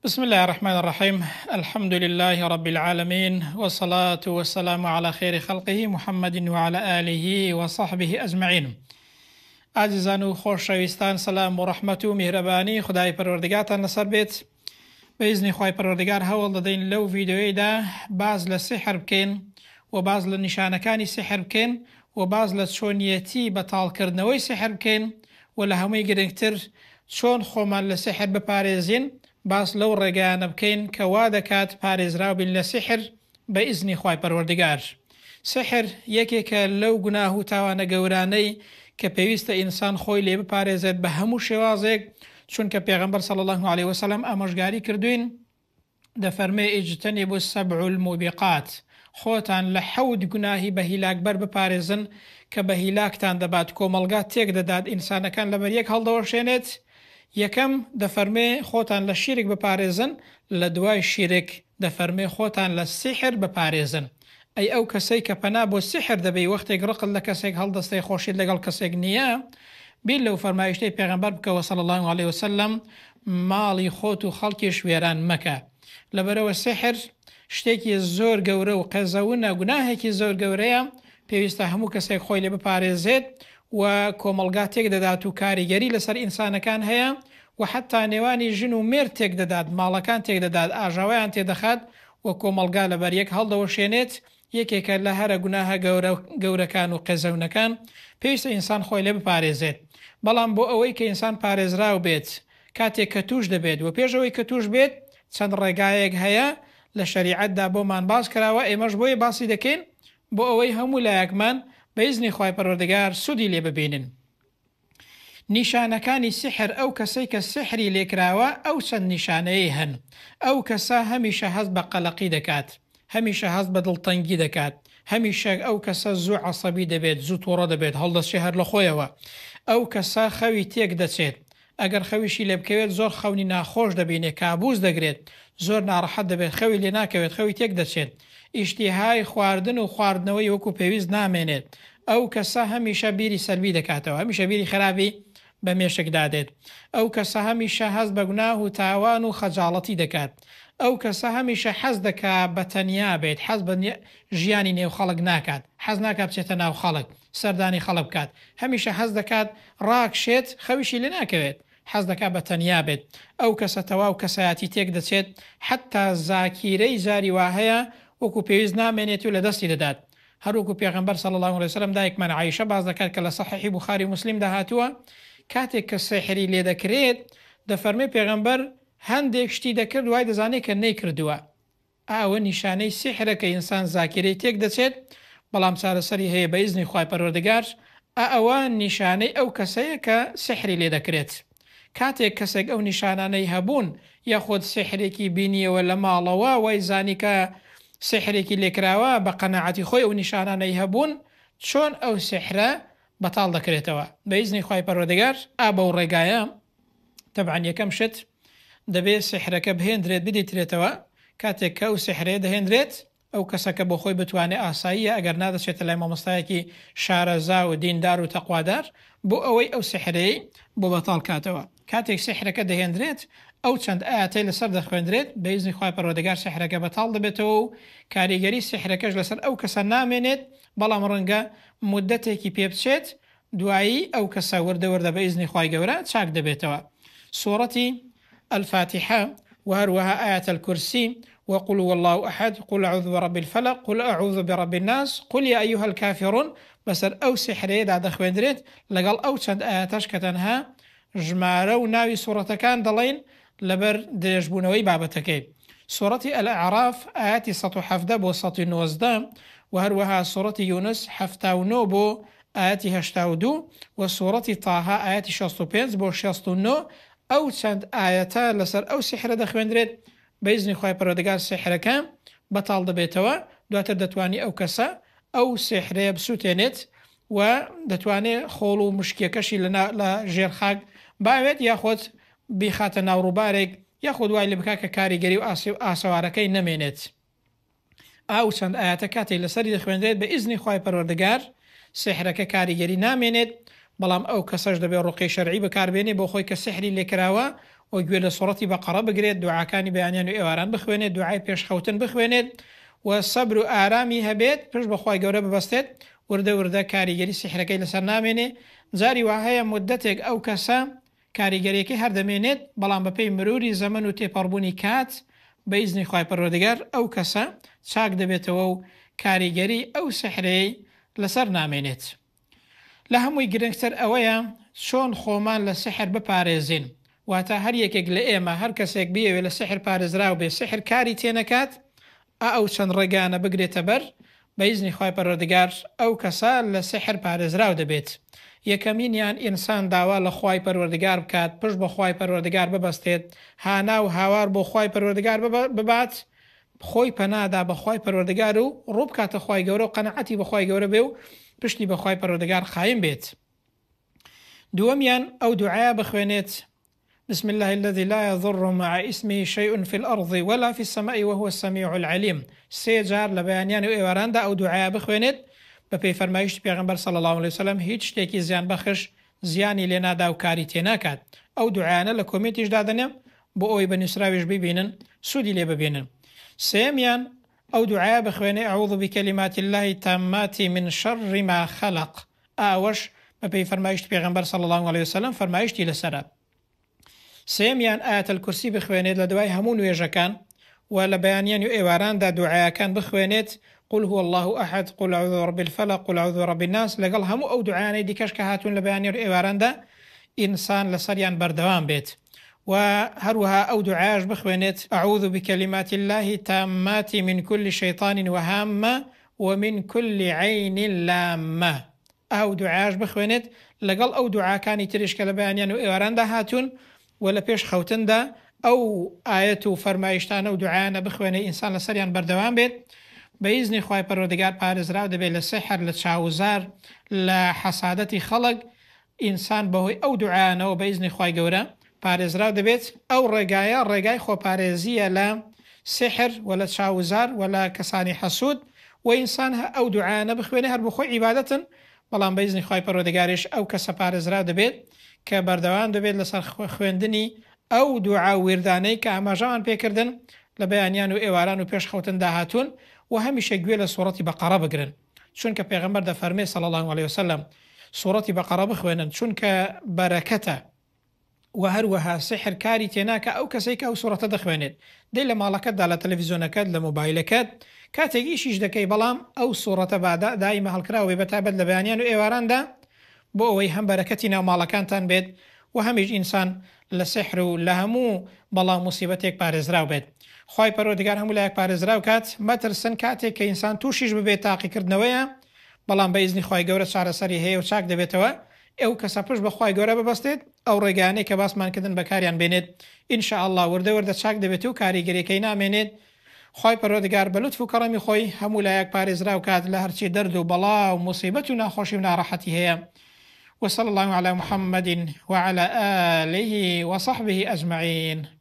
بسم اللە الرحمن الرحیم الحمد للە رب العالمین والصلاة والسلام علی خیر خلقه محمد وعلی آله وصحبه اجمعین ئازیزان و خۆشەویستان سەلام و ڕەحمەت و میهرەبانی خودای پەروەردگارتان لەسەر بێت بە ئیزنی خوای پەروەردگار هەوڵ دەدەین لەو ڤیدیۆیەدا باس لە سیحر بکەین و باس لە نیشانەکانی سیحر بکەین و باس لە چۆنیەتی بەتاڵکردنەوەی سیحر بکەین و لە هەمووی گرنگتر چۆن خۆمان لە سیحر بپارێزین، باس لەو ڕێگایانە بکەین کە وا دەکات پارێزراو بین لە سیحر بە ئیزنی خوای پەروەردگار. سیحر یەکێکە لەو گوناه و تاوانە گەورانەی کە پێویستە ئینسان خۆی لێ بپارێزێت بە هەموو شێوازێک، چونکە پێغەمبەر صلی اللە علیە وسلم ئامۆژگاری کردووین، دەفەرمێ، اجتنبوا السبع الموبقات، خۆتان لە حەوت گوناهی بە هیلاکبەر بپارێزن کە بە هیلاکتان دەبات، کۆمەڵگا تێک دەدات، ئینسانەکان لەبەر یەک هەڵدەوەشێنێت، یەکەم، دەفەرمێ، خۆتان لە شیرک بپارێزن، لە دوای شیرک، دەفەرمێ، خۆتان لە سیحر بپارێزن. ئەی ئەو کەسەی کە پەنا بۆ سیحر دەبەی وەختێک ڕقت لە کەسێک هەڵدەستێ خۆشیت لەگەڵ کەسێک نییە، بیر لەو فەرمایشتەی پێغەمبەر بکەوە صلی اللە علیە وسلم، ماڵی خۆت و خەڵکیش وێران مەکە. لەبەرئەوە سیحر شتێکی زۆر گەورە و قێزەونە، گوناهێکی زۆر گەورەیە، پێویستە هەموو کەسێک خۆی لێ بپارێزێت و کۆمەڵگا تێک دەدات و کاریگەری لەسەر ئینسانەکان هەیە و حەتتا نێوانی ژن و مێرد تێک دەدات، ماڵەکان تێک دەدات، ئاژاوەیان تێدەخات و کۆمەڵگا لەبەر یەک هەڵدەوەشێنێت، یەکێکە لە هەرە گوناهە گەورە گەورەکان و قێزەونەکان، پێویستە ئینسان خۆی لێ بپارێزێت، بەڵام بۆ ئەوەی کە ئینسان پارێزراو بێت کاتێک کە تووش دەبێت و پێش ئەوەی کە تووش بێت چەند ڕێگایەک هەیە لە شەریعەتدا بۆمان باس کراوە ئێمەش بۆیە باسی دەکەین بۆ ئەوەی هەموو لایەکمان بە ئیزنی خوای پەروەردگار سوودی لێ ببینن. نیشانەکانی سیحر ئەو کەسەی کە سیحری لێکراوە ئەو چەند نیشانەیەی هەن ئەو کەسە هەمیشە هەست بە قەلەقی دەکات هەمیشە هەست بە دڵتەنگی دەکات هەمیشە ئەو کەسە زوو عەسەبی دەبێت زوو توڕە دەبێت هەڵدەچێ هەر لەخۆیەوە ئەو کەسە خەوی تێک دەچێت ئەگەر خەویشی لێ بکەوێت زۆر خەونی ناخۆش دەبینێ کابوس دەگرێت زۆر ناڕەحەت دەبێت خەوی لێ ناکەوێت خەوی تێک دەچێت ئیشتیهای خواردن و خواردنەوەی وەکو پێویست نامێنێت ئەو کەسە هەمیشە بیری سەلبی دەکاتەوە هەمیشە بیری خراپی بە مێشکدا دێت ئەو کەسە هەمیشە هەست بە گوناه و تاوان و خەجاڵەتی دەکات ئەو کەسە هەمیشە حەز دەکا بە تەنیا بێت حەز بە ژیانی نێو خەڵک ناکات حەز ناکا بچێتە ناو خەڵک سەردانی خەڵک بکات هەمیشە حەز دەکات ڕاکشێت خەویشی لێ ناکەوێت حەز دەکات بە تەنیا بێت ئەو کەسە تەواو کەسایەتی تێک دەچێت حەتا زاکیرەی جاری واهەیە وەکو پێویست نامێنێت و لە دەستی دەدات هەروەکو پێغەمبەر صلی اللە علیە وسلم دایکمان عائیشە باس دەکات کە لە صحیحی بوخاری و موسلیمدا هاتووە کاتێک کە سیحری لێ دەکرێت دەفەرمێ پێغەمبەر هەندێک شتی دەکرد وای دەزانێت کە نەیکردووە ئا ئەوە نیشانەی سیحرە کە ئینسان زاکیرەی تێک دەچێت بەڵام چارەسەری هەیە بە ئیزنی خوای پەروەردگار ئا ئەوە نیشانەی ئەو کەسەیە کە سیحری لێ دەکرێت کاتێک کەسێک ئەو نیشانانەی هەبوون یاخود سیحرێکی بینیەوە لە ماڵەوە وای زانی کە سیحرێکی لێکراوە بە قەناعەتی خۆی ئەو نیشانانەی هەبوون چۆن ئەو سیحرە بەتاڵ دەکرێتەوە بە ئیزنی خوای پەروەردگار ئا بەو ڕێگایە تەبعەن یەکەم شت دەبێ سیحرەکە بهێندرێت بدیترێتەوە کاتێک کە ئەو سیحرەیە دەهێندرێت ئەو کەسە کە بۆ خۆی بتوانێ ئاساییە ئەگەر نا دەچێتە لای مامۆستایەکی شارەزا و دیندار و تەقوادار بۆ ئەوەی ئەو سیحرەی بۆ بەتاڵ کاتەوە کاتێک سیحرەکە دەهێندرێت ئەو چەند ئایەتەی لەسەر دەخوێندرێت بە ئیزنی خوای پەروەردگار سیحرەکە بەتاڵ دەبێتەوە و کاریگەری سیحرەکەش لەسەر ئەو کەسە نامێنێت بەڵام ڕەنگە مودەتێکی پێ بچێت دوایی ئەو کەسە وردە وردە بە ئیزنی خوای گەورە چاک دەبێتەوە. سوڕەتی، الفاتحە، و هەروەها آیە الکرسی و قل هو اللە احد، قل اعوذ برب الفلق، قل اعوذ برب الناس، قل یا ایها الکافرون بەسەر ئەو سیحرەیەدا دەخوێندرێت لەگەڵ ئەو چەند ئایەتەش کە تەنها ژمارە و ناوی سوڕەتەکان دەڵێین لەبەر درێژبوونەوەی بابەتەکەی. سوڕەتی الاعراف ئایەتی 117 بۆ 119 و هەروەها سوڕەتی یونس 79 بۆ ئایەتی 82 و سوڕەتی طه ئایەتی 65 بۆ 69 ئەو چەند ئایەتە لەسەر ئەو سیحرە دەخوێندرێت بە ئیزنی خوای پەروەردگار سیحرەکە بەتاڵ دەبێتەوە دواتر دەتوانی ئەو کەسە ئەو سیحرەیە بسوتێنێت و دەتوانێ خۆڵ و مشکیەکەشی لە لە ژێر خاک باوێت یاخۆد بیخاتە ناو ڕووبارێک یاخود وای لێ بکا کە کاریگەری و ئاسەوارەکەی نەمێنێت. ئا و چەند ئایەتە کاتێک لەسەری دەخوێندرێت بە ئیزنی خوای پەروەردگار سیحرەکە کاریگەری نامێنێت، بەڵام ئەو کەسەش دەبێت ڕوقیەی شەرعی بەکاربێنێ بۆ خۆی کە سیحری لێکراوە و و گوێ لە سوڕەتی بەقەڕە بگرێت، دوعاکانی بەیانیان و ئێواران بخوێنێت، دوعای پێش خەوتن بخوێنێت و سەبر و ئارامی هەبێت، پشت بە خوای گەورە ببەستێت، وردە وردە کاریگەری سیحرەکەی لەسەر نامێنێ، جاری وا هەیە موددەتێک ئەو کەسە کاریگەریەکەی هەر دەمێنێت، بەڵام بەپێی مروری زەمەن و تێپەڕبوونی کات بە ئیزنی خوای پەروەردگار ئەو کەسە چاک دەبێتەوە و کاریگەری ئەو سیحرەی لەسەر نامێنێت. لە هەمووی گرنگتر ئەوەیە چۆن خۆمان لە سیحر بپارێزین، واتە هەر یەکێک لە ئێمە هەر کەسێک بیەوێ لە سیحر پارێزراو بێ سیحر کاری تێنەکات ئا ئەو چەند ڕێگانە بگرێتە بەر بە ئیزنی خوای پەروەردگار ئەو کەسە لە سیحر پارێزراو دەبێت. یەکەمینیان ئینسان داوا لە خوای پەروەردگار بکات پشت بە خوای پەروەردگار ببەستێت هانا و هاوار بۆ خوای پەروەردگار ببات خۆی پەنا دا بە خوای پەروەردگار و ڕوو بکاتە خوای گەورە و قەناعەتی بە خوای گەورە بێ و پشتی بە خوای پەروەردگار قایم بێت. دووەمیان ئەو دوعایە بخوێنێت، بسم اللە الذی لا یضر مع اسمه شیء فی الارض ولا فی السماء وهو السمیع العلیم، سێ جار لە بەیانیان و ئێواراندا ئەو دوعایە بخوێنێت، بەپێی فەرمایشتی پێغەمبەر صلی اللە علیە وسلم هیچ شتێکی زیان بەخش زیانی لێ نادا و کاری تێ ناکات. ئەو دوعایانە لە کۆمێنتیش دادەنێم بۆ ئەوەی بە نوسراویش بیبینن سوودی لێ ببینن. سێیەمیان، ئەو دوعایە بخوێنێ، اعوذ بکلمات اللە التامات من شر ما خلق، ئا ئەوەش بەپێی فەرمایشتی پێغەمبەر صلی اللە علیە وسلم فەرمایشتی لەسەرە. سێیەمیان، آیە الکرسی بخوێنێت لە دوای هەموو نوێژەکان و لە بەیانیان و ئێواراندا دوعایەکان بخوێنێت، قل هو اللە احد، قل اعوذ برب الفلق، قل اعوذ برب الناس، لەگەڵ هەموو ئەو دوعایانەی دیکەش کە هاتوون لە بەیانیان و ئێواراندا ئینسان لەسەریان بەردەوام بێت و هەروەها ئەو دوعایەش بخوێنێت، اعوذ بکلمات اللە التامات من کل شیطان وهامە ومن کل عین لامە، ئه و دوعایەش بخوێنێت لەگەڵ ئەو دوعاکانی تریش کە لە بەیانیان و ئێواراندا هاتوون و لە پێش خەوتندا ئەو ئایەت و فەرمایشتانە و دوعایانە بخوێنێ ئینسان لەسەریان بەردەوام بێت بە ئیزنی خوای پەروەردگار پارێزراو دەبێت لە سیحر لە چاووزار لە حەسادەتی خەڵک ئینسان بەهۆی ئەو دوعایانەوە بە ئیزنی خوای گەورە پارێزراو دەبێت، ئەو ڕێگایە ڕێگای خۆپارێزییە لە سیحر و لە چاووزار و لە کەسانی حەسوود، وە ئینسان ئەو دوعایانە بخوێنێ هەر بۆخۆی عیبادەتن، بەڵام بە ئیزنی خوای پەروەردگاریش ئەو کەسە پارێزراو دەبێت کە بەردەوام دەبێت لەسەر خوێندنی ئەو دوعا و ویردانەی کە ئاماژەمان پێکردن لە بەیانیان و ئێواران و پێش خەوتندا هاتوون، وە هەمیشە گوێ لە سوڕەتی بەقەڕە بگرن. چونکە پێغەمبەر دەفەرمێ صلی اللە علیە وسلم سوڕەتی بەقەڕە بخوێنن چونکە بەرەکەتە وە هەروەها سحر کاری تێناکا ئەو کەسەی کە ئەو سوڕەتە دەخوێنێت دەی لە ماڵەکەتدا لە تەلەفیزۆنەکەت لە مۆبایلەکەت کاتێک ئیشیش دەکەی بەڵام ئەو سوڕەتە با دائیمە هەڵکراو بێ بەتایبەت لە بەیانیان و ئێواراندا بۆ ئەوەی هەم بەرەکەتی ناو ماڵەکانتان بێت و هەمیش ئینسان لە سیحر و لە هەموو بەڵا و موسیبەتێک پارێزراو بێت. خوای پەروەردگار هەموو لایەک پارێزراو کات، مەترسن کاتێک کە ئینسان توشیش ببێت تاقیکردنەوەیە بەڵام بە ئیزنی خوای گەورە چارەسەری هەیە و چاک دەبێتەوە، ئەو کەسە پشت بە خوای گەورە ببەستێت ئەو ڕێگایانەی کە باسمان کردن بەکاریان بێنێت ان شاء اللە وردە وردە چاک دەبێت و کاریگەریەکەی نامێنێت، خوای پەروەردگار بە لوتف و کەڕەمی خۆی هەموو لایەک پارێزراو کات لە هەرچی دەرد و بەڵا و موسیبەت و ناخۆشی و ناڕەحەتی هەیە وصلی اللە علی محمد وعلی آله وصحبه اجمعین.